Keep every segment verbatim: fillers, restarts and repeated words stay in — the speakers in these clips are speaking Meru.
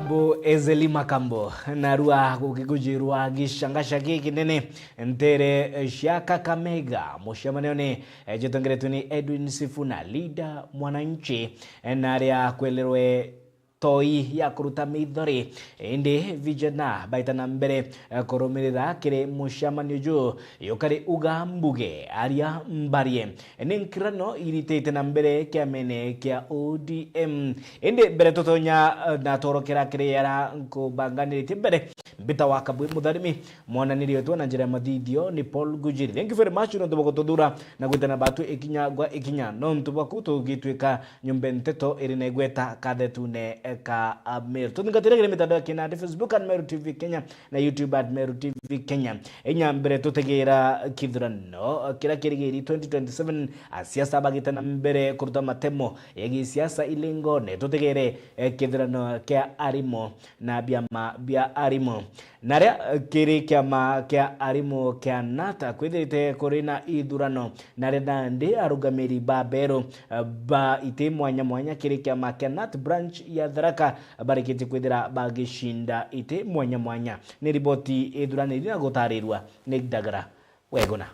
Bo Ezeli Makambo, narua gukigujirwa gicangaca gikinene ntere cia Kakamega, mucemanione, eh, jitongeretwe ni Edwin Sifuna, Leader Mwananchi, eh, na aria kwelerwe toi ya kuruta mithori. Indi vijana baita na mbere, eh, kurumirira kiri mucemanio ju, yukari uga mbuge, aria mbarie. Ni nkirano iritite na mbere kiamene kia O D M. Indi mbere tutonya, eh, na tworokera kiri yara nkubanganiritie mbere, mbita wa Kabwi Mutharimi, mwananiri wetu na njira ya mathithio ni Paul Gujiri. Thank you very much nontu bwa gututhura na gwitana batu ikinya gwa ikinya. Nontu bwaku tugitwika nyumba nteto iri na igweta kathetune ka Ameru. Tuthingatire kiri mitandao ya kinandi, Facebook at Meru T V Kenya na YouTube at Meru T V Kenya. Inya mbere tutegeera kithurano kiria kirigiri twenty twenty-seven, asiasa bagite na mbere kuruta matemo ya gisiasa ilingone. Tutegeere, eh, kithurano kia arimu na biama bia arimu. Na ria, eh, kiri kiama kia arimu kia nata kwithirite kuri na ithurano, na ria nandi arugamiri ba beru, eh, ba iti mwanya mwanya kiri kiama kia nat branch ya Tharaka barikitie kwithira bagicinda iti mwanya mwanya. Ni riboti ithuraniri na gutarirua ni Ndagara Weguna.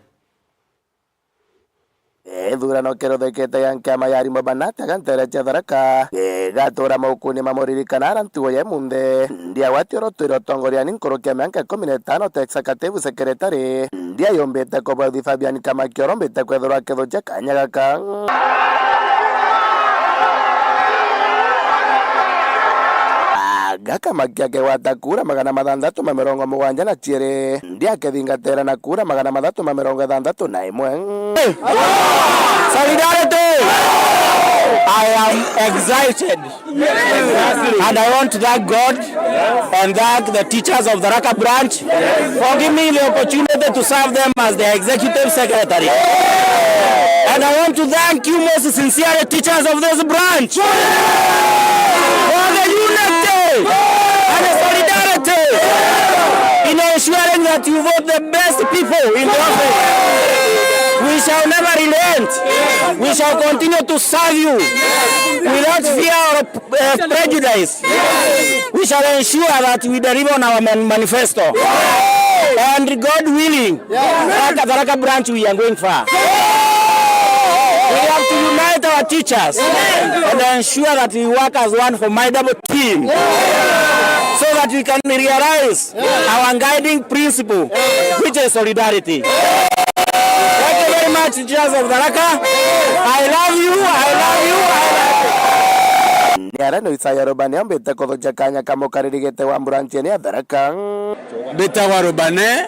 Ithurano kirothekete ya nkiama ya arimu ba nat aga ntere cia Tharaka igatura maukuni ma muririkana ara ntugo ya imunthe. Ndiagwati urotwire utongoria ni nkuruki ya miaka ikumi na itano ta executive secretary. Ndia yumbite kubwa uthi Fabian Kamaki urombite kwethirwa akithukia kanya gaka. Aga Kamaki akigwata kura magana mathanthatu ma mirongo mugwanja na ciiri. Ndia akithingatira na kura magana mathatu ma mirongo ithanthatu na imwe. Solidarity! I am excited. And I want to thank God and thank the teachers of the Tharaka branch for giving me the opportunity to serve them as the executive secretary. And I want to thank you most sincerely, teachers of this branch, for the unity and the solidarity in ensuring that you vote the best people in the office. We shall never relent. We shall continue to serve you without fear or, uh, prejudice. We shall ensure that we deliver on our man-, manifesto. And God willing, Tharaka, Tharaka branch, we are going far. We have to unite our teachers and ensure that we work as one formidable team so that we can realize our guiding principle, which is solidarity. Thank you very much, teachers of Tharaka. I love you, I love you, I love you. Ni aria ni Isaya Rubani ambite kuthukia kanya ka mukariri giti wa branch ni ya Tharaka. Mbitagwa Rubane,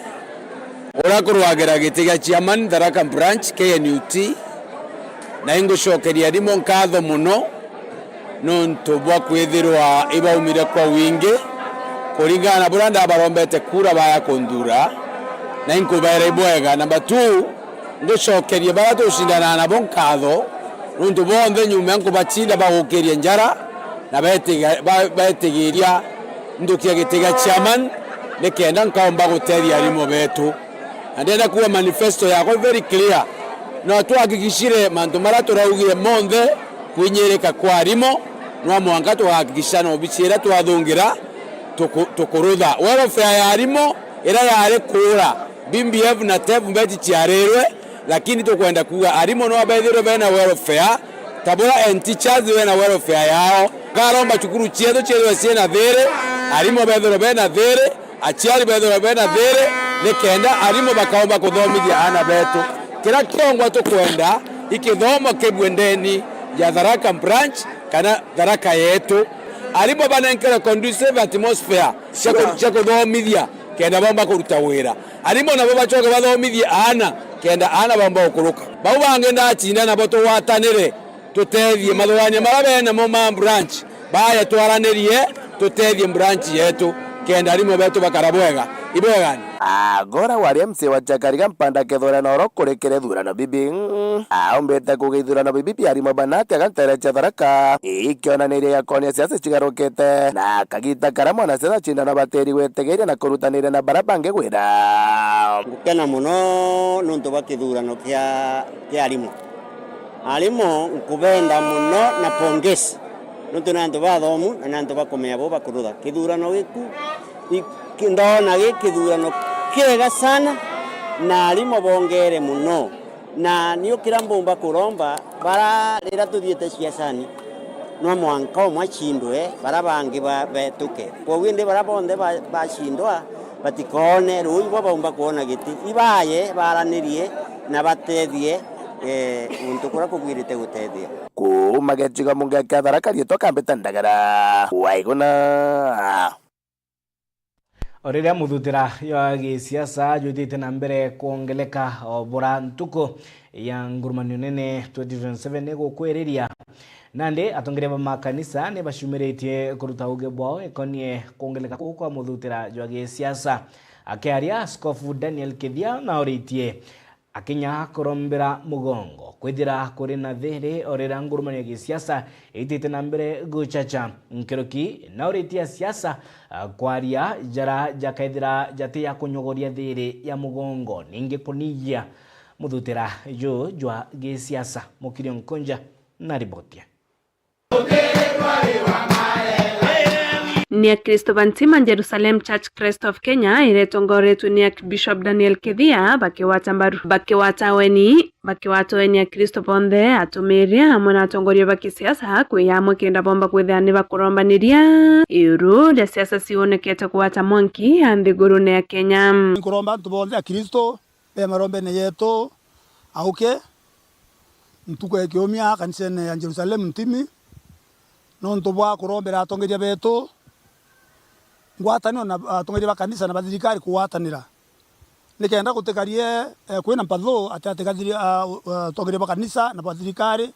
uria kurwagira giti gia chairman Tharaka branch K N U T, na ingucokeria arimu nkatho mono nontu bwa kwithirwa ibaumire kwa wingi kuringana na buria ndabarombete kura baya kunthura, na inkubaira ibwega. Number two, ngucokerie baria tucindanaga nabo nkatho nontu bonthe nyuma nkubacinda bagukirie njara na betiga-, ba-, betigiria nthukia giti gia chairman nikenda nkaumba gutethia arimu betu. Na ndenda kuuga manifesto yakwa very clear. No twahakikishire mantu maria turaugire monthe kwinyirika kwa arimu, no mwanka tugahakikisha na obici iria twathungira tuku-, tukurutha. Welfare ya arimu iria yari kuura, B B F na tef mbeti ciarirwe, lakini tukwenda kuuga arimu no bethirwe bena welfare, ta buria and teachers bena welfare yao. Karomba cukuru cietu ciethirwe ciena thiri, arimu bethirwe bena thiri, aciari bethirwe bena thiri, nikenda arimu bakaumba kuthomithia aana betu. Kiria kiongwa tukwenda i kithomo kibue ndeni ya Tharaka branch kana Tharaka yetu. Arimu banenkerwe conducive atmosphere cia ku-, cia kuthomithia kenda baumba kuruta wira. Arimu nabo bacoke bathomithie aana kenda aana baumba gukuruka. Bau bangi ndacinda nabo tugwatanire tutethie mathugania maria benamo ma branch, baye twaranirie tutethie branch yetu kenda arimu betu bakara bwega. Ibwegani. Agora wari M C A wa Chakariga Mpanda Kithure Noro kuri kiri thurano bibi. Aumbite kuuga ithurano bibi bia arimu banati aga ntere cia Tharaka, ikionaniria ya konia siasa cigarukite na kagita karia mwanasiasa acindana batiri gwitigiria na kurutaniria na baria bangi gwira. Ngukena mono nontu bwa kithurano kia, kia arimu. Arimu nkubenda mono na pongezi. Nontu ni antu bathomu na ni antu bakumenya bo bakurutha. Kithurano giku, i-, ki-, ndona gi kithurano kiega sana, na arimo bongere muno. Na niukira mbumba kuromba, bara riria tuthiite ciacani, no mwanka umwe acindwe, bara bangi ba-, betuke. Kwoguo indi bara bonthe ba-, bacindwa, batikoone ruuji bwa baumba kwona giti. Ibaye, baranirie, na batethie, eh, guntu kuria kugwirite gutethia. Kuu mageciga mungi akiathara karietwa kambita ndagara. Waiguna. O riria muthutira jwa gisiasa jwitite na mbere kwongeleka o bura ntuku ya ngurumanio nene twenty twenty-seven igukwiriria, nandi atongeria ba makanisa ni bacumiritie kuruta uge bwao ikonie kwongeleka kuu kwa muthutira jwa gisiasa. Akiaria, Askofu Daniel Kithia nauritie akinya kurombera mugongo kwithira kuri na thiri o riria ngurumanio ya gisiasa itite na mbere guchacha. Nkuruki nauritie asiasa, ah, kwaria jara jakaithira jati ya kunyogoria thiri ya mugongo, ningi kuniyia muthutira ju jwa gisiasa. Mukirio Nkunja na riboti. Ni Akristo ba ntima Jerusalem Church Christ of Kenya iria itongoretwe ni Archbishop Daniel Kithia bakiwata mbaru, bakiwata weni, bakiwata weni Akristo bonthe, atumiria amwe na atongoria ba kisiasa kwi amwe kenda bomba kwithira ni bakurombaniria iuru ria siasa cionekete kugwata mwanki a nthigurune ya Kenya. Nkuromba antu bonthe Akristo be marombene yetu, auke ntuku ya kiumia kanisene ya Jerusalem Ntimi, nontu bwa kurombera atongeria betu, ngwataniro na atongeria ba kanisa na ba thirikari kugwatanira, nikenda gutikarie, eh, kwina mpathu ati ati ka thiri-, ah, uh, atongeria ba kanisa na ba thirikari,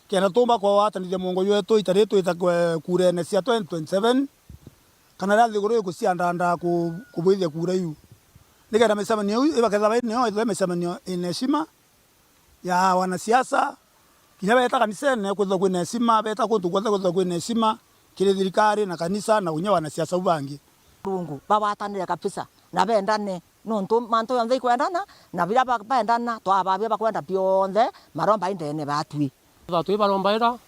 kenda tumba kugwatanithia muongo jwetu itari twita kwe-, kurene cia twenty twenty-seven, kana riria nthiguru ikuciandandaa ku-, kubwithia kura iu. Nikenda micemanio iu ibakethira bai nio ithwe micemanio ina heshima ya wanasiasa, kinya beta kanisene kwithwa kwina heshima, beta kuntu kwothe kwithwa kwina heshima kiri thirikari na kanisa na kinya wanasiasa u bangi. Murungu bawatanire kabisa na bendane, nontu mantu yonthe ikwendana, na biria ba-, bendana twababia bakwenda bionthe maromba indene batwi. Twi barombaira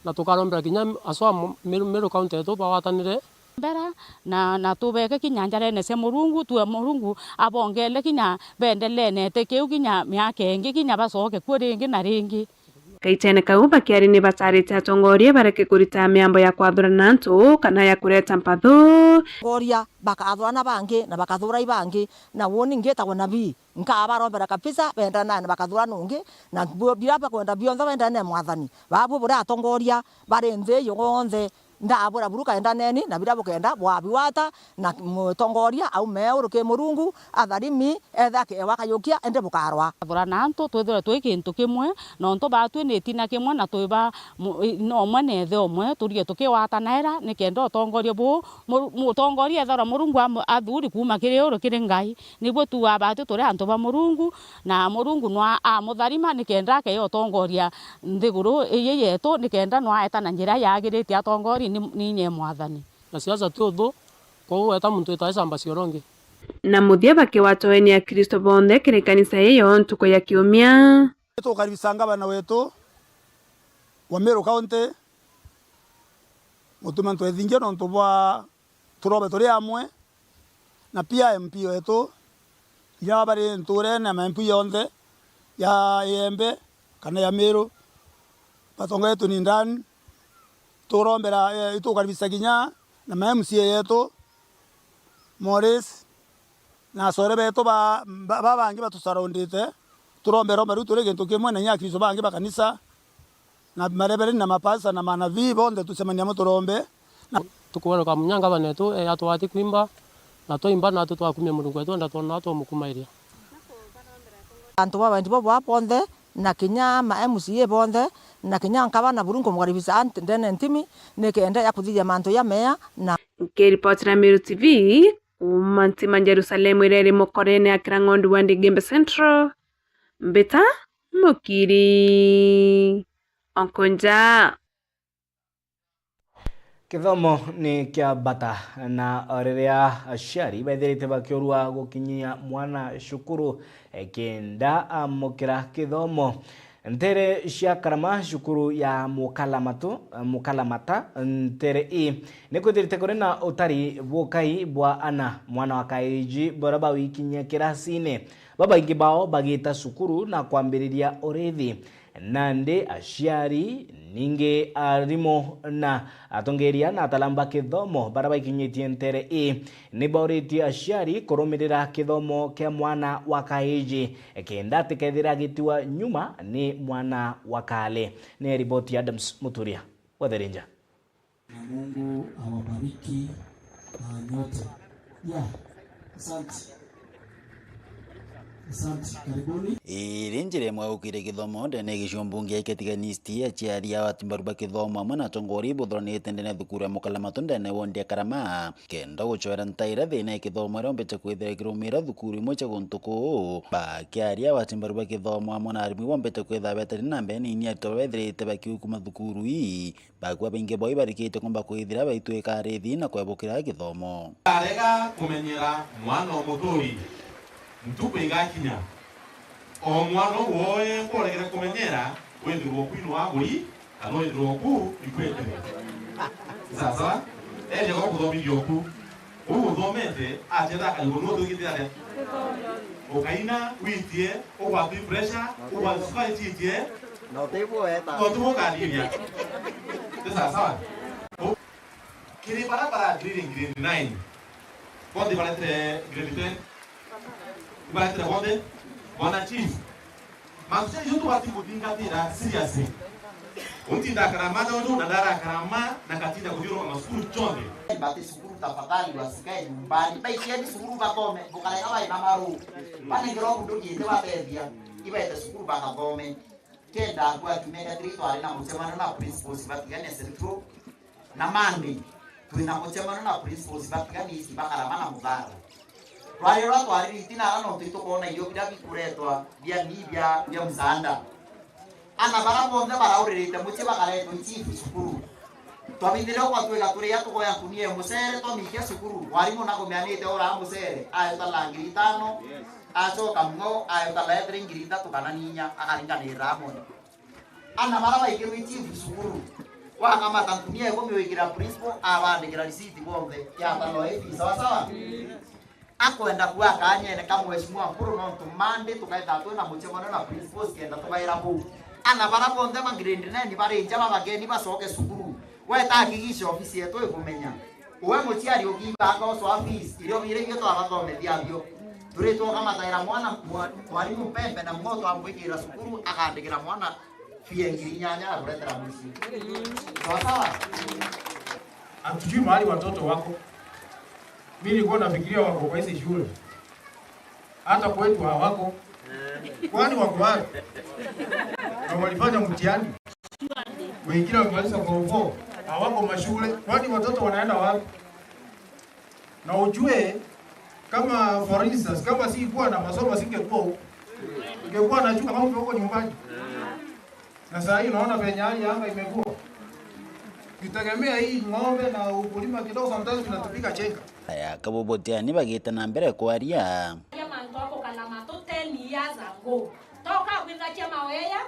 na tukarombera kinya aswa Meru, Meru County yetu bawatanire. Mbera, na, na tubeke kinya njarene cia Murungu, tue Murungu abongele kinya bendelee na iti kiu kinya miaka ingi, kinya bacoke kuo ringi na ringi. Kaitene kau bakiari ni batarite atongoria bareke kurita miambo ya kwathurana antu kana ya kureta mpathu. Atongoria bakathurana bangi na bakathura ibangi, na uuni ngitagwa nabii, nkabarombera kabisa bendanane bakathurana ungi, na bu-, biria bakwenda bionthe bendane na Mwathani. Babu buria atongoria bari nthi yonthe, ndabwira buru kaendaneni na biria bukenda bwabiwata, na mutongoria aume euru ki Murungu, atharimi, ethe akewa kayukia, indi bukarwa. Thurana antu twithirwe twi kintu kimwe, nontu batwi ni itina kimwe na twi ba mu-, i-, no umwe na ithe umwe, turige tukiwatanaira nikenda utongoria buu, mu-, mutongoria ethirwa Murungu amu-, athuri kuuma kiri uru kiri Ngai. Nibu tuugaa batwi turi antu ba Murungu, na Murungu nwa amutharima nikenda akea utongoria nthiguru iji yetu, nikenda nwa aeta na njira yagirite atongori ni, ni inye Mwathani. Na siasa ti uthu, kwou weta muntu wita icamba cia urongi. Na muthia bakiwatwa ni Akristo bonthe kiri kanisa iyo ntuku ya kiumia. Tukaribisa ngavana wetu wa Meru County, Mutuma Ntwethingia, nontu bwa turobe turi amwe na pia M P wetu, kinya bari nturene na ma M P yonthe ya Iembe kana ya Meru, batongoretwe ni Ndani. Turombera, eh, itukaribisa kinya na ma M C A yetu, Morris, na acore betu ba, ba, ba bangi batusurroundite. Turombe rombe riu turi gintu kimwe na inya Akristo bangi ba kanisa, na mareverend na mapastor na manabii bonthe tucemanie amwe turombe. Na tukweruka munya ngavana wetu, eh, atwati kwimba, na twaimba, na twakumia Murungu wetu, na twona twamukumairia. Antu ba wendi bwa bwa bonthe, na kinya ma M C A bonthe, na kinya nkaba na Murungu mukaribisa ant-, ndene ntimi, nikenda ya kuthithia mantu jamea, na. Nkiripotera Meru T V, kuuma ntima Jerusalemu iria iri mukorene ya Kirang'ondu wa Igembe Central, Mbita Mukiri Onkonja. Kithomo ni kia bata, na riria aciari bethirite bakiurua gukinyia mwana cukuru, eh, kenda amukira kithomo, Ntere cia Karama, cukuru ya Mukalamatu, Mukalamata, ntere ii nikwithirite kuri na utari bukai bwa ana mwana wa kaiji baria bawikinyia kirasine, babaingi bao bagita cukuru na kwambiriria urithi. Nandi aciari, ningi arimu na atongeria na atalamba kithomo baria baikinyitie ntere ii, ni bauritie aciari kurumirira kithomo kia mwana wa kaiji kenda atikethira agitiwa nyuma ni mwana wa kale. Ni riboti ya Adams Muturia wa The Ranger. Na Mungu awabariki, ah, nyote. Yeah, asante. Asante, karibuni. Iri njira imwe ukire kithomo ndene ya gicigo mbunge ya Iketi East, aciari a atimbaru ba kithomo amwe na atongoria ibuthuranite ndene ya thukuru ya Mukalamatu ndene ya wondi ya Karama, kenda gucwera ntaira thina ya kithomo iria umbite kwithira ikirumira thukuru imwe cia guntu kuu. Bakiaria, atimbaru ba kithomo amwe na arimu bombite kwithira betari na mbere ni inya aritwa bethirite bakiukuma thukuru ii, bakua baingi bao ibarikite kumba kwithira baitwika arithi na kwebukira kithomo. Arega kumenyera mwana o muturi, ntuku igakinya, o mwana uu woe nkoregere kumenyera withirwa kwinwa aguri, kana withirwa ku ikwete. Sasa, eje kwa kuthomithia oku. Uu uthomete, atenda akarigwo nuu twigite atia? Ukaina, witie, ugwatwi pressure, ugwatwi sukari ciitie. Na utibweta. Na utibukaniria. Ni sawa sawa? Kiri bara bara grade nine. Bonthe baretire grade ten. Baretire bonthe. Bwana Chief. Mantu jau tubati kuthingatira seriously. Untinda karama na undu na ndara karama na katinda kuthiuruka masukuru jonthe. Bati cukuru tafadhali wasikae nyumbani. Baitieni cukuru bathome. Bukarega bai na maru. Banengerwa bundu kiite batethia. Ibaete cukuru bakathome. Kenda akua kiumia kia three twari na mucemanio na principals ba Tigania Central, na Monday twina mucemanio na principals ba Tigania East ba Karama na Muthara. Rwari rwa twariri itina ara nontu itukwona irio biria bikuretwa bia ni bia, bia msaada. Ana bara bonthe barauririte mucii bakaretwa i chief cukuru. Twabithire ukwatwika turia tukoya nkunia ya mucere twamikia cukuru. Mwarimu nakumeanite uraa mucere, ayuta la ngiri itano, acoka mng'o, ayuta la ethire ngiri ithatu kana ninya, akaringanirira amwe. Ana bara baikirwe chief cukuru, wakamata nkunia ikumi wikira principal, abandikira receipt bonthe, yata lo ii, sawa sawa? Akwenda kuuga kanyene ka mheshimiwa Mpuru, nontu Monday tukaetha twina mucemanio na principals kenda tubaira buu. Ana bara bonthe ba grade nine bari nja babageni bacoke cukuru. Weta hakikisha ofisi yetu ikumenya. Uwe muciari ukiiba akoso fees, irio bire ibio twabathomethia bio. Turi twokamataira mwana mwa-, mwarimu mpembe na mng'o twamwikira cukuru akandikira mwana fee ngiri inyanya ya kuretera mucii. Sawa sawa? Hatujui mahali watoto wako. Mimi nilikuwa nafikiria wako kwa hizi shule. Hata kwetu hawako. Kwani wako wapi? Na walifanya mtihani. Wengine wamemaliza form four. Hawako mashule. Kwani watoto wanaenda wapi? Na ujue, kama for instance, kama sikuwa na masomo singekuwa huko. Ungekuwa na chuka mambo huko nyumbani. Na saa hii unaona venye hali ya anga imekuwa. Ukitegemea hii ng'ombe na ukulima kidogo, sometimes tunatupiga chenga. Aya, Kabobotiani bagite na mbere kwaria. Ya mantu a Mukalamatu ten years ago. Toka gwithakia maweya,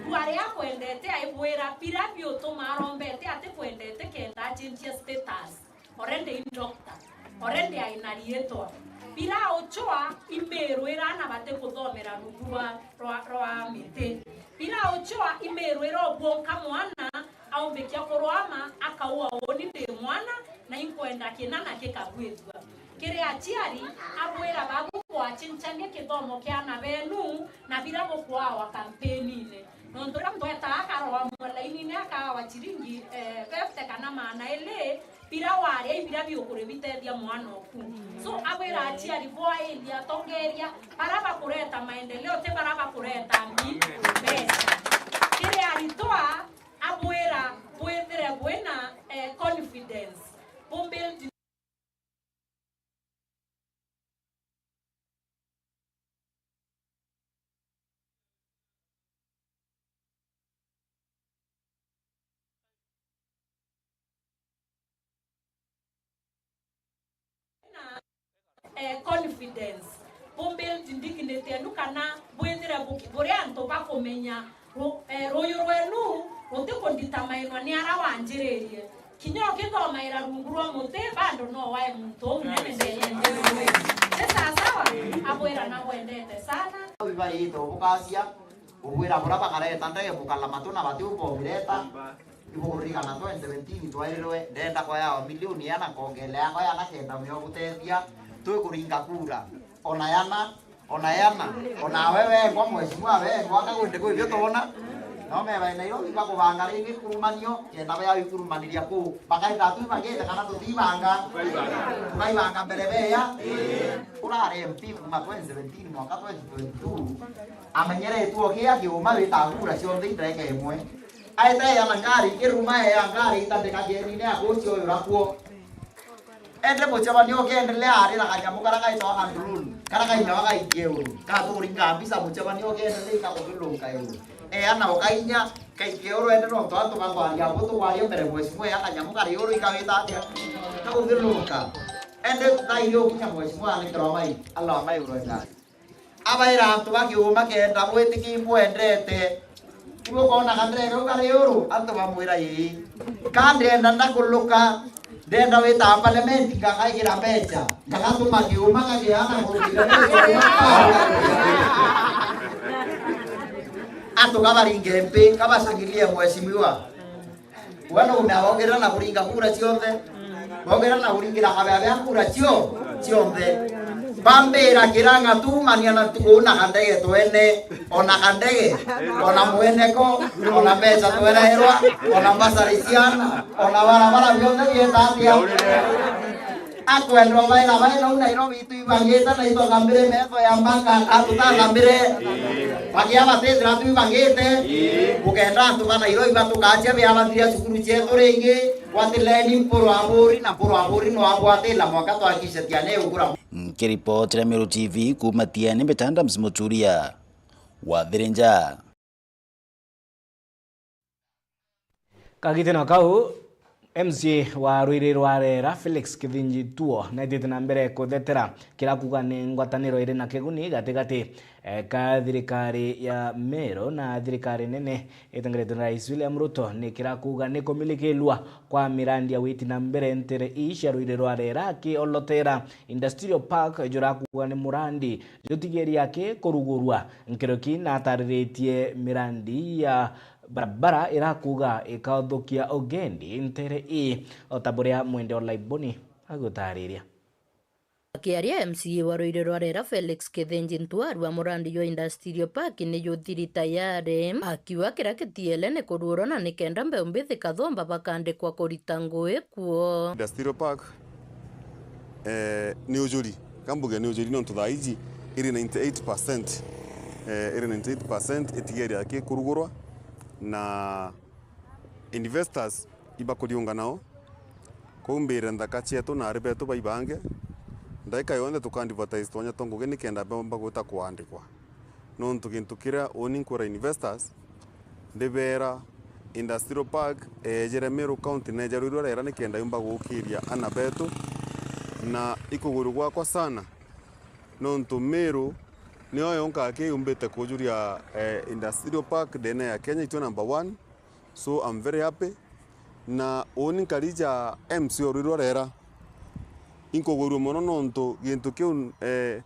rwari akwendete aibwira pira biutuma arombete ati kwendete kenda achenjia status. Already in doctor. Already aina riitwa. Pira uchoa imbirwira ana bati kuthomera rungu rwa, rwa, rwa miti. Pira uchoa imbirwira ubwonka mwana aumbikia kurwama, akaua uuni ndi mwana, na inkwenda kina na kikagwithua. Kiri aciari, abwira babu kwachinchania kithomo kia ana benu na bira bukwawa kampeniine. Nontu riria muntu etaa akarwamwa lainine akawa chiringi, eh, fifty kana maana iri, pira waria ibira biukuri bitethia mwana oku. So, abwira aciari bwairia atongeria, bara bakureta maendeleo, ti bara bakureta mbi-, mbeca. Kiri aritwa, abwira bwithire bwina, eh, confidence, bubuild na, eh, confidence, bubuild dignity yenu, kana bwithire Buria antu bakumenya ru-, eh, ruuju rwenu rutikunditamainwa ni ara wanjiririe. Kinya ukithomaira rungu rwa muti, bado no wae muntu umunene ndene nthiguru ii. Ni sawasawa? Abwira nabwendete sana. Bibaite ubukacia, ubwira buria bakareta ndege bukala matu na bati ukomireta. Ibukuririkana twenty seventeen twairwe ndenda kwa ya milioni yana nkongele yakwa yana kenda mio gutethia twi kuringa kura. Ona yana, ona yana, ona we wengwa, mheshimiwa wengwa, kagwende kwi bio twona. No mebae Nairobi bakubanga ringi kurumanio, kenda baya ikurumaniria ku. Bakaita tu ibangite kana tutibanga. Tukaibanga mbere beya. Urari M P kuma twenty seventeen mwaka twenty twenty-two. Amenyeretwe okia kiuma wita kura cionthe indeke imwe. Aita yana ngari, kiruma ya ngari itandika kienine akucio yura kuo. Ende mucemanio ukiendelea ari na kanyamu kara gaitwa handuluni, kara kainyawa gaikie uru. Katuringa mbica mucemanio ukiendelea ikakuthiruruka uru. Eana ukainya, kaikie uru ende nontu antu bakwaria abo tukwaria mbere mheshimiwa ya kanyamu kari uru ikawita atia? Kakuthiruruka. Ende kairi ukinya mheshimiwa anikirwa mai, Allah amai urwenda. Abaira antu bakiuma kenda bwitiki imbwendete. Ibukonaga ndege ukari uru, antu bamwira ii. Ka ndenda ndakuluka, ndenda wita parliament ngakaigira mbeca, ngagatuma kiuma kagiana kurukira mbeca. Antu kabaringe mpi, kabacangirie mheshimiwa. We no umea bongera na kuringa kura cionthe. Bongera na kuringira kabea bea kura cio, cionthe. Bambira kiranga tumania na ntuku na kandege twene, ona kandege, ona mweneko, ona mbeca twererwa, ona mbasari ciana, ona barabara bionthe bieta atia. Akwendwa baira bae nau Nairobi twibangite na itogambire metho ya mbanga atutagambire. Bagia batithira twibangite. Bukenda antu ba Nairobi batukacia biabathiria cukuru cietu ringi. Gwatileni mpuru aburi na mpuru aburi no abwatila mwaka twakisha tiane ugura. Nkiripotera Meru T V kuma Tiene, mbita Adams Muturia wa Thirinja. Kagitino kau, M C A wa rwiri rwa Rera, Felix Kithinji Tuo, naitite na mbere kuthetera kira kuuga ni ngwataniro iri na kiguni gatigati, eh, ka thirikari ya Meru na thirikari nene itongeretwe ni Rais William Ruto, ni kira kuuga ni kumilikilwa kwa mirandi ya witi na mbere ntere ii cia rwiri rwa Rera, akiolotera Industrial Park, jura kuuga ni murandi jutigeria aki kurugurwa. Nkiroki natariritie mirandi ya barabara irakuuga ikauthukia ugendi ntere ii, o ta buria Mwende Olaiboni agutariria. Akiaria, M C A wa rwiri rwa Rera Felix Kithinji Ntuo arua murandi jwa Industrial Park ni juthiri tayari, akiuga kiria kitiele ni kuruurwa na ni kenda mbeu mbithi kathomba bakandikwa kurita ngugi kuo. Industrial Park, eh, ni ujuri. Kambuge ni ujuri nontu thaa iji iri ninety-eight percent, eh, iri ninety-eight percent itigeria ki kurugurwa na investors ibakuriunga nao. Kou mbire nthaka cietu na ari betu baibange, ndaika yonthe tuka advertise twanya twa ngugi nikenda bomba gwita kuandikwa. Nontu gintu kiria uni nkwira investors, ndibera Industrial Park eejire Meru County na eejarwirwe Rera nikenda yumba gukiria ana betu na ikuguru gwakwa sana, nontu Meru niyo yonka aki yumbite kujuria, eh, Industrial Park ndene ya Kenya itwe number one. So I'm very happy. Na uni nkari ja M C A o rwiri rwa Rera, inkugurua mono nontu gintu kiu, eh,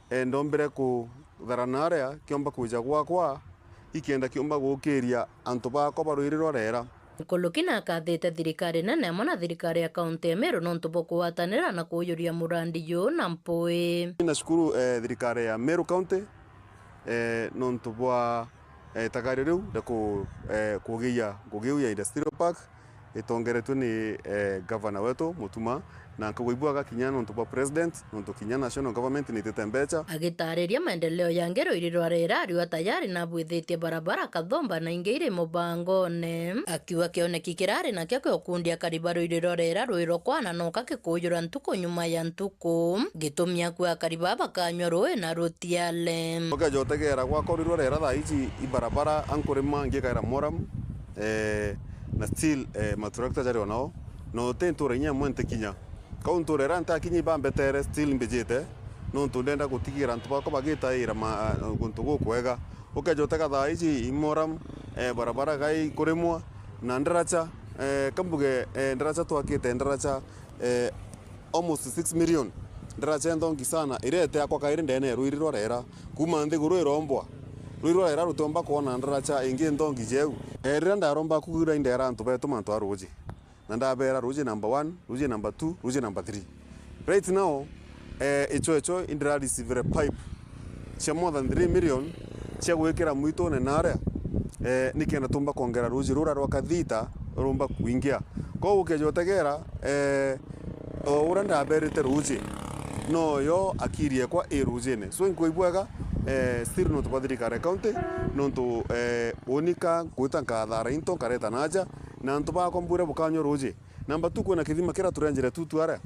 eh, ndombire kutharana aria kiomba kwija gwakwa, ikenda kiomba gukiria antu bakwa ba rwiri rwa Rera. Nkuluki nakathite thirikari nene amwe na thirikari ya kaunti ya Meru nontu bwa kugwatanira na kuujuria murandi juu na mpui. Nashukuru, eh, thirikari ya Meru County, eh, nontu bwa, eh, itagario riu ria ku-, eh, kugiia ngugi iu ya Industrial Park itongeretue ni, eh, gavana wetu Mutuma, na nkagua ibwaga kinya nontu bwa president, nontu kinya national government nitite mbecha. Agitariria maendeleo ya ngero iri rwa Rera ariwa tayari na abwithitie barabara kathomba na ingi iri mubangone. Akiuga kioneki kirari nakio kia ukundi akari ba rwiri rwa Rera rwirokwana noka gikuujura ntuku nyuma ya ntuku. Gitumi akua akari baa bakanyua ruui na rutiale. Ukeja utegera gwakwa rwiri rwa Rera thaa iji ibarabara ankurima ngikaira moram, eh, na still, eh, maturakta jari onao. No ti ntura inya imwe ntikinya. Kau ntura iria ntakinya ibambetere still mbijite, nontu ndenda gutigira antu bakwa bagitaira ma-, guntu gukwega. Ukeja utega thaa iji i moram, eh, barabara gai kurimwa na ndaracha, eh, kambuge, eh, ndaracha twakite ndaracha, eh, almost six million. Ndaracha nthongi sana, irete akwa kairi ndene ya rwiri rwa rera. Kuma nthiguru irombwa, rwiri rwa rera rutiomba kwona ndaracha ingi nthongi jeu. Eh, riria ndaromba kugira indera antu betu mantu a ruji. Na ndabera ruji number one, ruji number two, ruji number three. Right now, eh, icho icho indira receive pipe cia more than three million cia gwikira mwitune na aria, eh, nikenda tumba kwongera ruji rura rwa kathita rumba kwingia. Koguo ukeja utegera, eh, o uria ndaberite ruji, noyo akiri ekwa i rujine. So, inkwigua bwega, eh, still nontu bwa thirikari ya county, nontu, eh, unika nkwita nkathara into nkareta naja, na antu bakwa mbwire bukanyua ruji. Number two, kwina kithima kiria turenjire tutu aria.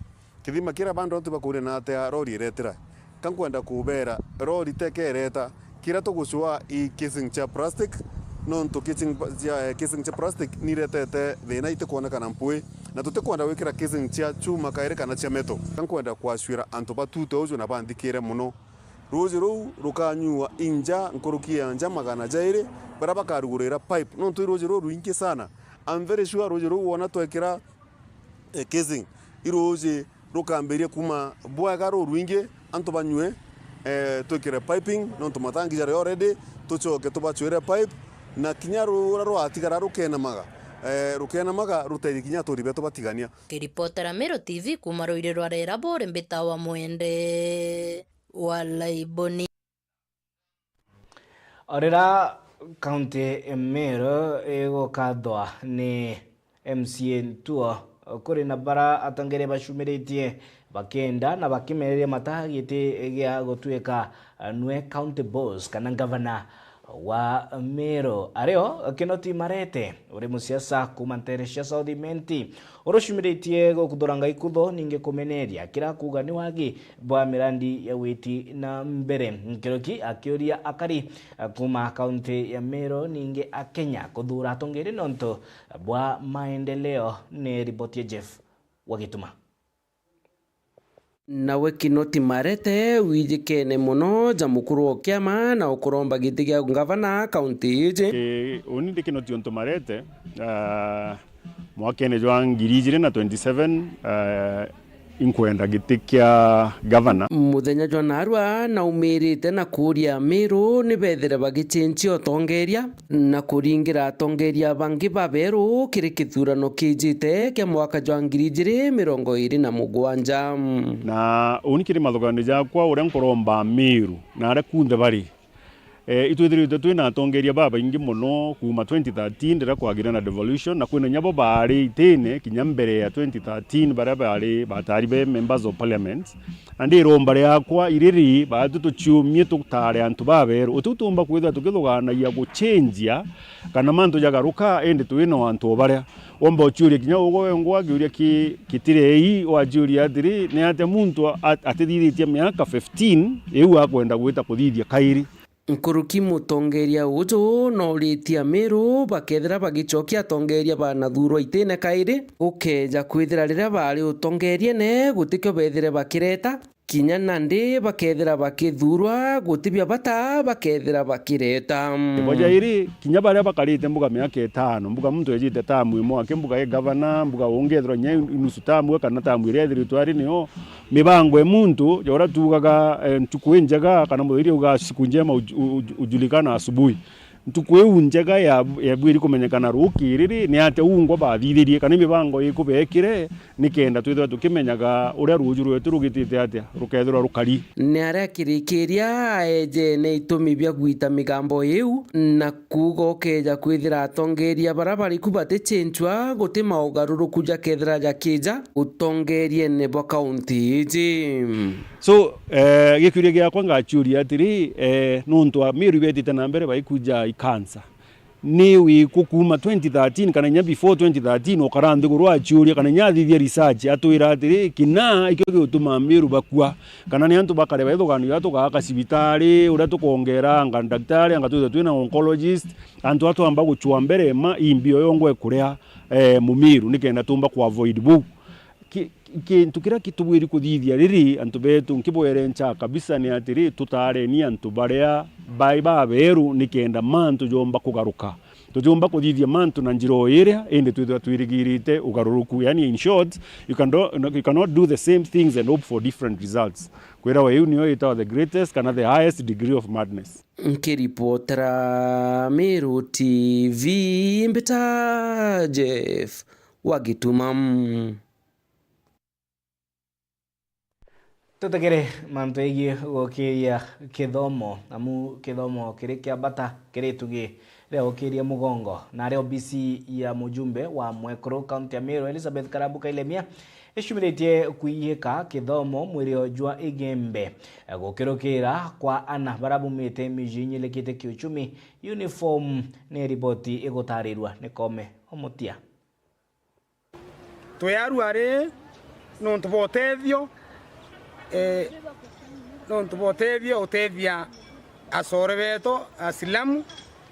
Kithima kiria bandu antu bakuria na atia rori iretira. Ka nkwenda kubera, rori teke ireta. Kiria tugucua i casing cia plastic, nontu casing cia, eh, casing cia plastic niretete thina itikwonekana mpui, na tutikwenda gwikira casing cia chuma kairi kana cia metal. Ka nkwenda kwacwira antu ba tutu uju na banthikire mono. Ruji ruu rukanyua inja nkuruki ya nja magana jairi, baria bakarugurira pipe, nontu i ruji ruu rwingi sana. I'm very sure ruji ruu wona twekira, eh, casing, i ruji rukambiria kuma bwega rurwingi, antu banyue, eh, twikire piping, nontu matangi jari already, tucoke tubacwire pipe, na kinya ruria rwatigara rukenamaga, eh, rukenamaga ruteithie kinya aturi betu batigania. Kiripotera Meru T V kuma ruiri rwa Rera buri mbita wa Mwende wa Laiboni. O riria kaunti ya Meru igukathwa ni M C A Ntuo, kuri na bara atongeria bacumiritie bakienda na bakimereria mata giti gia gutuika nwe county boss kana ngavana wa Meru. Ario Kinoti Marete uri musiasa kuma ntere cia South Imenti, urucumiritie gukuthura Ngai kutho, ningi kumeneria kira kuuga ni wagi bwa mirandi ya witi na mbere. Nkiruki akiuria akari, eh, kuma kaunti ya Meru, ningi a Kenya kuthura atongeria nontu bwa maendeleo. Ni riboti ya Jeff Wagituma. Nawe Kinoti Marete wijikene mono ja mukuru wa kiama na ukuromba giti gia ngavana kaunti iji. Ii, uni ndi Kinoti untu Marete, ah, mwakene jwa ngiri ijiri na twenty-seven, ah, inkwenda giti kia gavana. Muthenya jwa narua naumirite na kuuria Amiru ni bethire bagicenjia utongeria na kuringira atongeria bangi baberu kiri kithurano kijite kia mwaka jwa ngiri ijiri mirongo iri na mugwanja. Na uni kiri mathuganio jakwa uria nkuromba Amiru na aria kunthe bari, eh, itwithiritwe twina atongeria babaingi mono kuuma twenty thirteen riria kwagire na devolution, na kwina inya bo baari itine kinya mbere ya twenty thirteen baria baari, batari be members of parliament. Na ndiromba riakwa iriri, baatu tuciumie tutare antu baberu. Utiu tuumba kwithirwa tukithuganagia gucenjia kana mantu jagaruka, indi twina o antu o baria. Womba uciuria kinya ugwe wengwa kiuria ki-, kitirei, waciuria atiri, ni atia muntu a-, atithithitie miaka fifteen iu akwenda gwita kuthithia kairi? Nkuruki mutongeria uju nouritie Amiru bakethira bagicokia atongeria banathurwa itine kairi, gukeja kwithira riria baari utongeriene gutikio bethire bakireta, kinya nandi bakethira bakithurwa, guti bia bata bakethira bakireta. Ibo jairi, kinya baria bakarite mbuga miaka itano, mbuga muntu ejite tamu imwe, aki mbuga e gavana, mbuga ungi ethirwa kinya inusu tamu kana tamu iria ethiritwe ari niyo, mibango e muntu, ja uria tuugaga, eh, ntuku injega, kana Muthweri augaga siku njema uj-, uj-, ujulikana asubuhi. Ntuku iu njega ya, yabwiri kumenyekana rukiri ri, ni atia ungwa bathithirie, kana i mibango iku beekire, nikenda twithirwa tukimenyaga uria ruuju rwetu rugitite atia, rukethirwa rukari. Ni aria kirikiria aejene itumi bia gwita migambo iu, na kuuga ukeja kwithira atongeria baria bariku baticenjua, guti maugaruruku jakethira jakija utongeriene bwa kaunti iji. So, eh, gikiuria giakwa ngaciuria atiri, eh, nuntu Amiru betite na mbere baikuja ikansa, ni wiku kuuma twenty thirteen kana inya before twenty thirteen ukara nthiguru aciuria kana inya athithia research atwira atiri, kina ikio giutuma Amiru bakua, kana ni antu bakare baithuganio ja tugaaka cibitari, uria tukongera anga ndagitari, anga twithwe twina oncologist, antu atwamba gucua mbere ma imbio yongwa ikuria, eh, Mumiru, nikenda tumba ku avoid buu. Ki-, Kintu kiria kitubwiri kuthithia riri, antu betu, nkibwerenca kabisa ni atiri, tutaareni antu baria bai baberu nikenda mantu joomba kugaruka. Tutiumba kuthithia mantu na njira o iria, indi twithirwa twirigirite ugaruruku. Yani, in short, you can do, you cannot do the same things and hope for different results. Kwirawa iu niyo itawa the greatest kana the highest degree of madness. Nkiripotera Meru T V, mbita Jeff wa Gituma. Tutegere mantu egie gukiria kithomo, amu kithomo kiri kia bata kiri itugi ria gukiria mugongo. Nario obisi ya mujumbe wa mwekuru kaunti ya Meru, Elizabeth Karambu Kailemia, icumiritie kuiyika kithomo mwirio jwa Igembe, gukirukira kwa ana baria bumite miji inyilikite kiuchumi. Uniform ni riboti igutarirua ni Kome Omutia. Twi arua ri nontu bwa utethio, eh, nontu bwa utethio, utethia acore betu Asilamu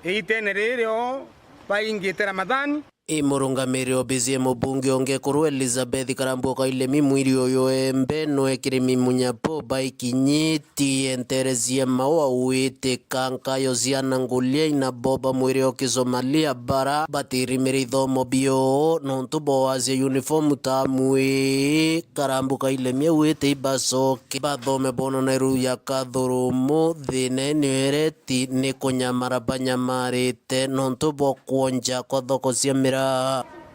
iitene riri o baingite Ramadhani. I murungamiri obisi ya mubunge o Ngekuru Elizabeth Karambu Kailemi, mwiri uyu embe nwe kirimi munyapo baikinyi ti enteresie mau auite kankayo ciana ngulia ina boba mwiri o Kisomalia bara batirimire ithomo bio nontu bwa wacia uniform tamu ii. Karambu Kailemia auite ibacoke bathome boona na iru ya kathurumu thina ni ereti ni kunyamara banyamarite nontu bwa kwonja kwa thoko cia miraa.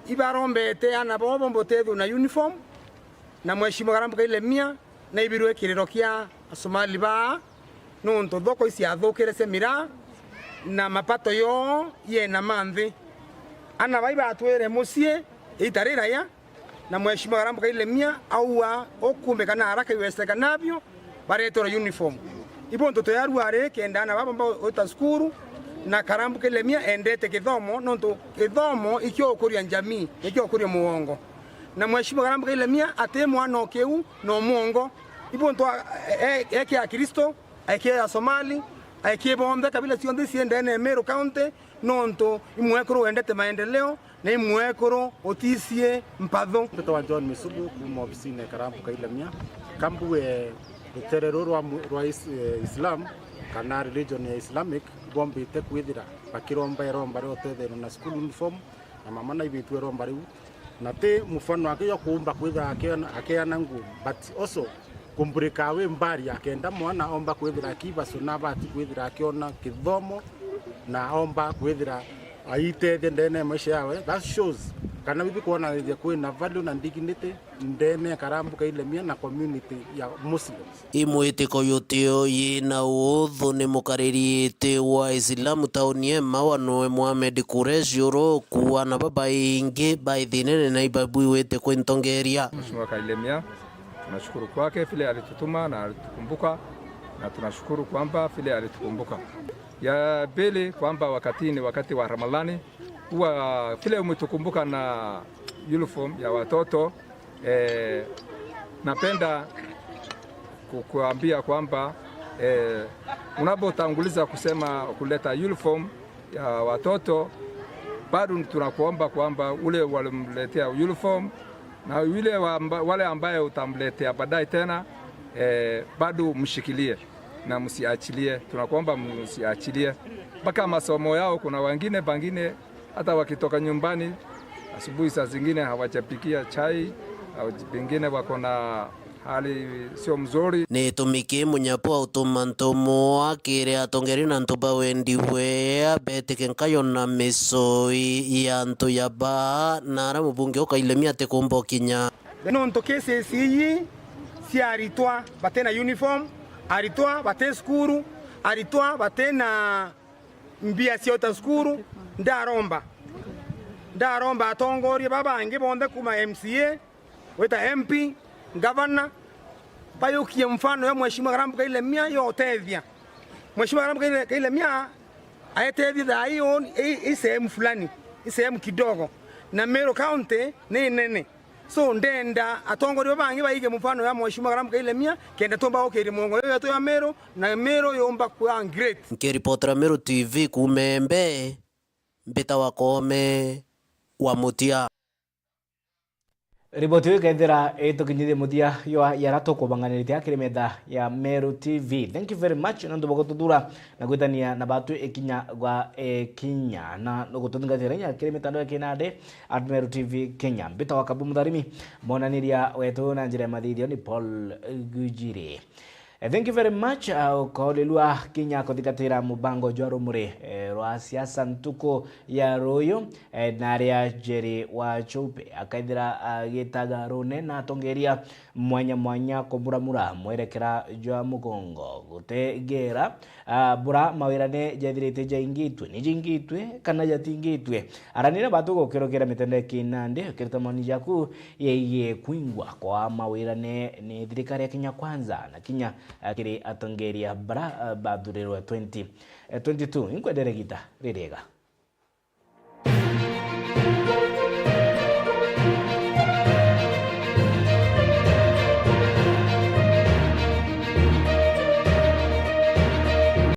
Ibarombete ana bobo mbutethio na uniform, na Mheshimiwa Karambu Kailemia naibirwe kiriro kia Asomali baa, nontu thoko iciathukire cia miraa, na mapato yoo yena ma nthi. Ana bai batwire mucii ita riraya, na Mheshimiwa Karambu Kailemia aua ukumbika na haraka iwezekanavyo bareterwa uniform. Ibonto twi arua ri kenda ana baba bauta cukuru, na Karambu Kailemia endete kithomo, nontu kithomo ikio ukuria njamii, ikio ukuria mugongo. Na Mheshimiwa Karambu Kailemia ati mwana o kiu na o mwongo. Ibonto a-, e-, e-, eke Akristo, eke Asomali, eke bonthe, kabila cionthe cie ndene ya Meru County, nontu i mwekuru wendete maendeleo, na i mwekuru uticie mpatho. Mbitagwa John Misugu kuuma obisine ya Karambu Kailemia. Kambu, eh, rutere ruru rwa mu-, rwa is-, eh, Islam, kana religion ya Islamic, bombite kwithira bakiromba iromba ria utetherwa na school uniform, na mama naibitue iromba riu. Na ti mufano wake jwa kuumba kwithira akiona-, akiana nguo, but also kumburika wi mbari akenda mwana omba kwithira akibasu na abati kwithira akiona kithomo na omba kwithira aitethia ndene ya maisha yawe. That shows kana withi kwonanithia kwina value na dignity ndene ya Karambu Kailemia na community ya Muslims. I mwitiko yutio yina uthu ni mukariri iti wa Islamu tauni ya Mawa noe Mohamed Kuresh uru kuana babaingi baithinene na ibabwiwite kwintongeria. Mheshimiwa Kailemia, tunashukuru kwake vile alitutuma na alitukumbuka, na tunashukuru kwamba vile alitukumbuka. Ya pili, kwamba wakati ni wakati wa Ramadhani, huwa vile umetukumbuka na uniform ya watoto, eh, napenda kukuambia kwamba, eh, unapotanguliza kusema kuleta uniform ya watoto, bado tunakuomba kwamba ule walimletea uniform na yule wa amba-, wale ambaye utamletea baadaye tena, eh, bado mshikilie na msiachilie. Tunakuomba msiachilie mpaka masomo yao. Kuna wengine pengine hata wakitoka nyumbani asubuhi, saa zingine hawajapikia chai, au pengine wako na hali sio mzuri. Ni gitumi ki munyapo autuma ntumwa kiri atongeria na antu ba wendi bwea betike nkayo na micoi ya antu ya baa, na ara mubunge ukailemia atikumba ukinya. Nontu cases iji cia aritwa bati na uniform, aritwa bati cukuru, aritwa bati na mbia cia uta cukuru, ndaromba, ndaromba atongoria baba bangi bonthe kuma M C A, wita M P, ngavana, bayukie mfano ya Mheshimiwa Karambu Kailemia ya utethia. Mheshimiwa Karambu Kaile-, Kailemia aetethia thaa hii on-, i, i sehemu fulani, i sehemu kidogo. Na Meru County ni nene. So, ndenda atongoria bangi baige mfano ya Mheshimiwa Karambu Kailemia, kenda tumba gukiria mugongo yo yetu ya Meru, na Meru yumba kwa great. Nkiripotera Meru T V kuuma Embe, mbita wa Koome wa Mutia. Riboti iu ikethira itukinyithie muthia jwa yara tukubanganiritie kiri metha ya Meru T V. Thank you very much nontu bwa gututhura na gwitania na batwi ikinya gwa ikinya, na nugututhingatira inya kiri mitandao ya kinandi at Meru T V Kenya. Mbitagwa Kabu Mutharimi, monaniria wetu na njira ya mathithio ni Paul Gujiri. Eh, thank you very much. Ah, ukaulilwa kinya kuthingatira mubango jwa rumuri, eh, rwa siasa ntuku ya ruyu, eh, na aria Njeri wa Chupe akaithira agitaga rune na atongeria mwanya mwanya kumuramura mwerekera jwa mugongo gutegera, ah, bura mawirane jethirite jaingitwe ni jingitwe kana jatingitwe. Aranira batu gukirukira mitende kinandi ukirita maoni jaku yegie kwingwa kwa mawirane ni thirikari ya Kenya Kwanza na kinya, ah, kiri atongeria bara, ah, bathurirwe twenty, eh, twenty-two. Inkwendere gita ririega.